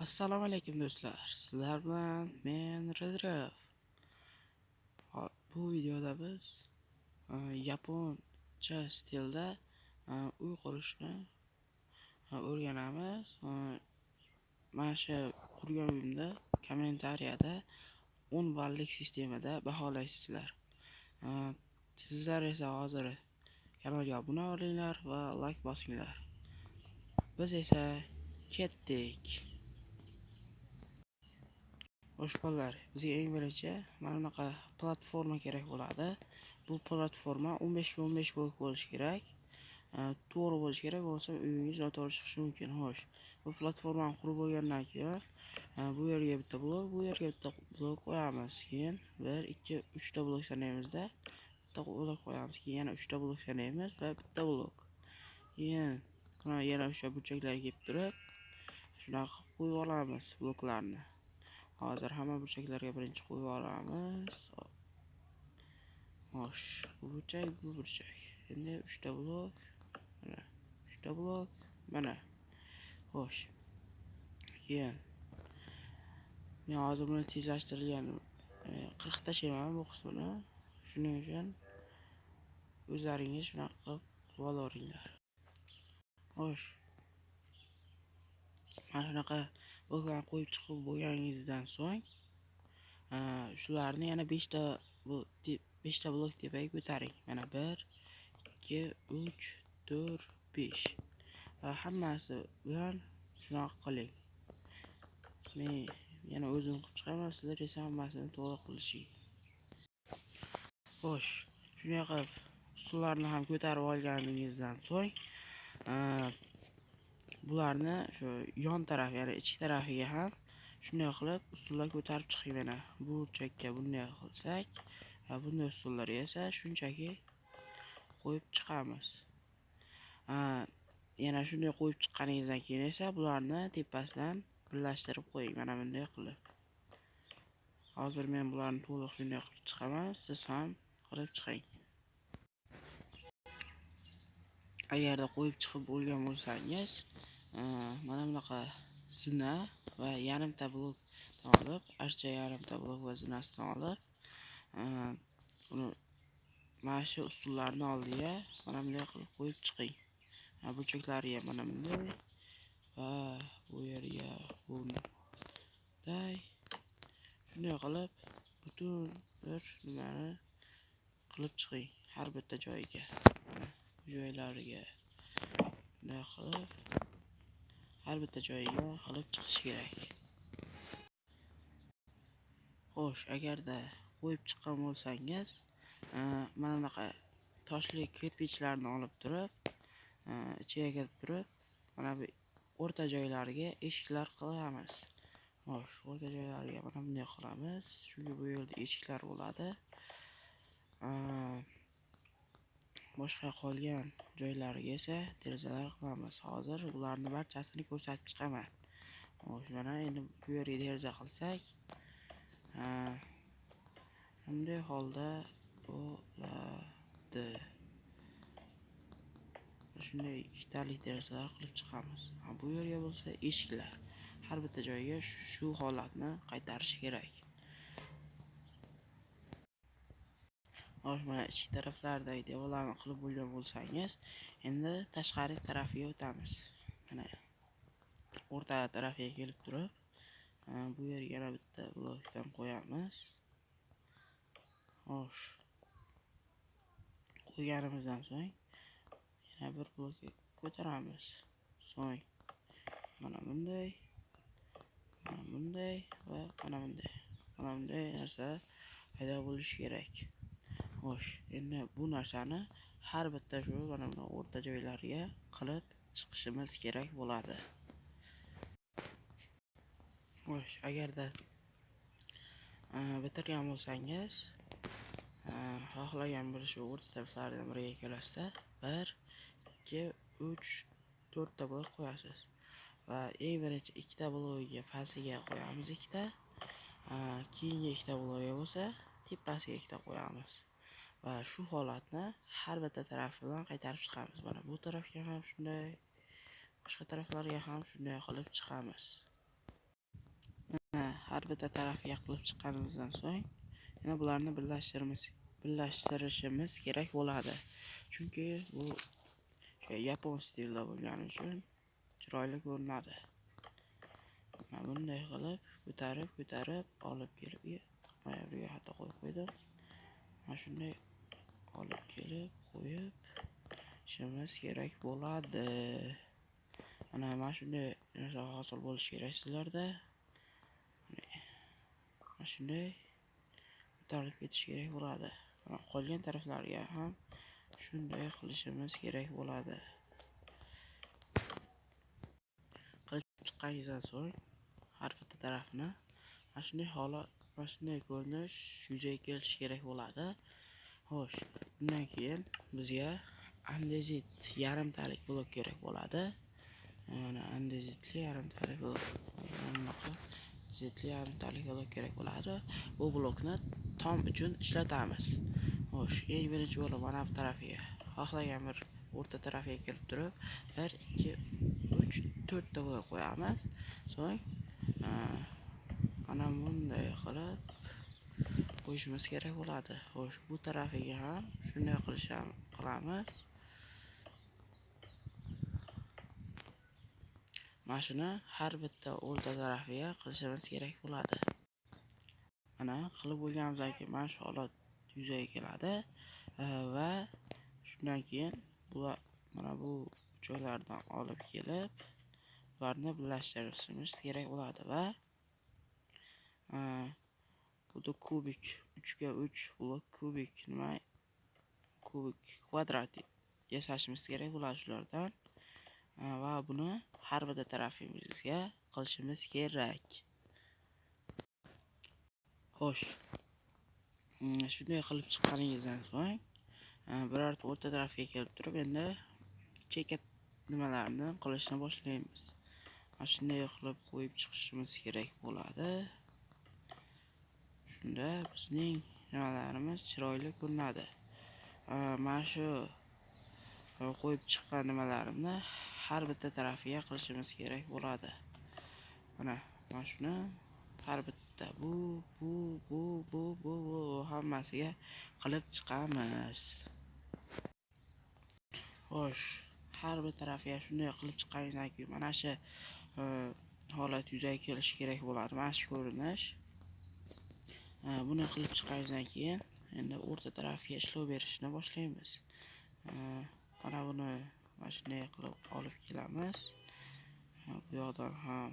Assalomu alaykum do'stlar. Sizlar bilan men Redrav. Bu videoda biz yaponcha stilda uy qurishni o'rganamiz. Mana shu qurgan uyimda kommentariyada 10 ballik sistemada baholaysizlar. Sizlar esa hozir kanalga obuna bo'linglar va like bosinglar. Biz esa ketdik. Xo'sh bolalar, bizga eng birinchi mana bunaqa platforma kerak bo'ladi. Bu platforma 15 ga 15 blok bo'lishi kerak. To'g'ri bo'lishi kerak, bo'lmasa uyingiz noto'g'ri chiqishi mumkin. Xo'sh, bu platformani qurib bo'lgandan keyin bu yerga bitta blok, bu yerga bitta blok qo'yamiz. Keyin 1, 2, 3 ta blok sanaymizda, bitta blok qo'yamiz. Keyin yana 3 ta blok sanaymiz va bitta blok. Keyin mana yana o'sha burchaklarga kelib turib, shunaqa qilib qo'yib olamiz bloklarni. Hozir hamma burchaklarga birinchi qo'yib olamiz. Xo'sh, bu burchak, bu burchak. Endi 3 ta blok, mana 3 ta blok, mana. Xo'sh. Keyin men hozir buni tezlashtirilgan qirqib tashlayman bu qismini. Shuning uchun o'zlaringiz shunaqa qilib qilib olaveringlar. Xo'sh. Mana shunaqa bloklarni qo'yib chiqib bo'lganingizdan so'ng, shularni yana 5 ta 5 ta blok tepaga ko'taring. Mana 1, 2, 3, 4, 5. Va hammasi bilan shunaqa qiling. Men yana o'zim qilib chiqaman, sizlar esa hammasini to'g'ri qilishing. Xo'sh, shunday qilib ustunlarni ham ko'tarib olganingizdan so'ng, bularni shu yon taraf, ya'ni ichki tarafiga ham shunday qilib ustunlar ko'tarib chiqing. Mana bu burchakka bunday qilsak, bunday ustunlarga esa shunchaki qo'yib chiqamiz. Yana shunday qo'yib chiqqaningizdan keyin esa bularni tepasidan birlashtirib qo'ying, mana bunday qilib. Hozir men bularni to'liq shunday qilib chiqaman, siz ham qilib chiqing. Agarda qo'yib chiqib bo'lgan bo'lsangiz, mana bunaqa zina va yarimta blokdan olib, archa yarimta blok va zinasidan olib, uni mana shu ustunlarni oldiga mana bunday qilib qo'yib chiqing. Burchaklariga mana bunday va bu yerga bunday. Shunday qilib butun bir nimani qilib chiqing har bitta joyiga. Bu joylariga bunday qilib har bitta joyiga qilib chiqish kerak. Xo'sh, agarda qo'yib chiqqan bo'lsangiz, mana bunaqa toshli kirpichlarni olib turib, ichiga kirib turib, mana bu o'rta joylariga eshiklar qilamiz. Xo'sh, o'rta joylariga mana bunday qilamiz, chunki bu yerda eshiklar bo'ladi. Boshqa qolgan joylariga esa derazalar qilamiz. Hozir ularni barchasini ko'rsatib chiqaman. Xo'sh, mana endi bu yerga deraza qilsak, bunday holda bo'ladi. Shunday ikkitalik derazalar qilib chiqamiz. Bu yerga bo'lsa eshiklar. Har bitta joyga shu holatni qaytarish kerak. Xo'sh, mana ichki taraflaridagi devorlarni qilib bo'lgan bo'lsangiz, endi tashqari tarafiga o'tamiz. Mana o'rta tarafiga kelib turib, bu yerga yana bitta blokdan qo'yamiz. Xo'sh. Qo'yganimizdan so'ng yana bir blok ko'taramiz. So'ng mana bunday, mana bunday va mana bunday. Mana bunday narsa paydo bo'lishi kerak. Xo'sh, endi bu narsani har bitta shu mana buni o'rta joylariga qilib chiqishimiz kerak bo'ladi. Xo'sh, agarda bitirgan bo'lsangiz, xohlagan bir shu o'rta taraflaridan biriga kelasizda, 1, 2, 3, 4 ta blok qo'yasiz. Va eng birinchi ikkita blokiga pastiga qo'yamiz ikkita, keyingi ikkita blokiga bo'lsa tepasiga ikkita qo'yamiz. Va shu holatni har bitta tarafi bilan qaytarib chiqamiz. Mana bu tarafga ham shunday, boshqa taraflarga ham shunday qilib chiqamiz. Har bitta tarafiga qilib chiqqanimizdan so'ng yana bularni birlashtirishimiz kerak bo'ladi. Chunki bu yapon stilida bo'lgani uchun chiroyli ko'rinadi. Mana bunday qilib ko'tarib olib kelib, mana bu yerga hatto qo'yib qo'ydim. Mana shunday olib kelib qo'yib ishimiz kerak bo'ladi. Mana shunday narsa hosil bo'lishi kerak sizlarda. Mana shunday ko'tarilib ketishi kerak bo'ladi. Mana qolgan taraflarga ham shunday qilishimiz kerak bo'ladi. Qilib chiqqaningizdan so'ng har bitta tarafini mana shunday holat, mana shunday ko'rinish yuzaga kelishi kerak bo'ladi. Xo'sh, bundan keyin bizga andezit yarimtalik blok kerak bo'ladi. Mana andezitli yarimtalik blok, bunaqa andezitli yarimtalik blok kerak bo'ladi. Bu blokni tom uchun ishlatamiz. Xo'sh, eng birinchi bo'lib mana bu tarafiga, xohlagan bir o'rta tarafiga kelib turib, 1, 2, 3, 4 ta blok qo'yamiz. So'ng mana bunday qilib qo'yishimiz kerak bo'ladi. Xo'sh, bu tarafiga ham shunday qilamiz. Mana shuni har bitta o'rta tarafiga qilishimiz kerak bo'ladi. Mana qilib bo'lganimizdan keyin mana shu holat yuzaga keladi va shundan keyin bular mana bu joylardan olib kelib ularni birlashtirishimiz kerak bo'ladi va bu kubik 3 ga 3 blok kubik nima kubik kvadrat yasashimiz kerak bo'ladi shulardan va buni har bitta tarafimizga qilishimiz kerak. Xo'sh, shunday qilib chiqqaningizdan so'ng birorta o'rta tarafga kelib turib endi chekka nimalarni qilishni boshlaymiz. Mana shunday qilib qo'yib chiqishimiz kerak bo'ladi. Shunda bizning nimalarimiz chiroyli ko'rinadi. Mana shu qo'yib chiqqan nimalarimni har bitta tarafiga qilishimiz kerak bo'ladi. Mana shuni har bitta bu bu bu bu bu bu hammasiga qilib chiqamiz. Xo'sh, har bir tarafiga shunday qilib chiqqaningizdan keyin mana shu holat yuzaga kelishi kerak bo'ladi. Mana shu ko'rinish. Buni qilib chiqqaningizdan keyin endi o'rta tarafiga ishlov berishni boshlaymiz. Mana buni mana shunday qilib olib kelamiz. Bu yoqdan ham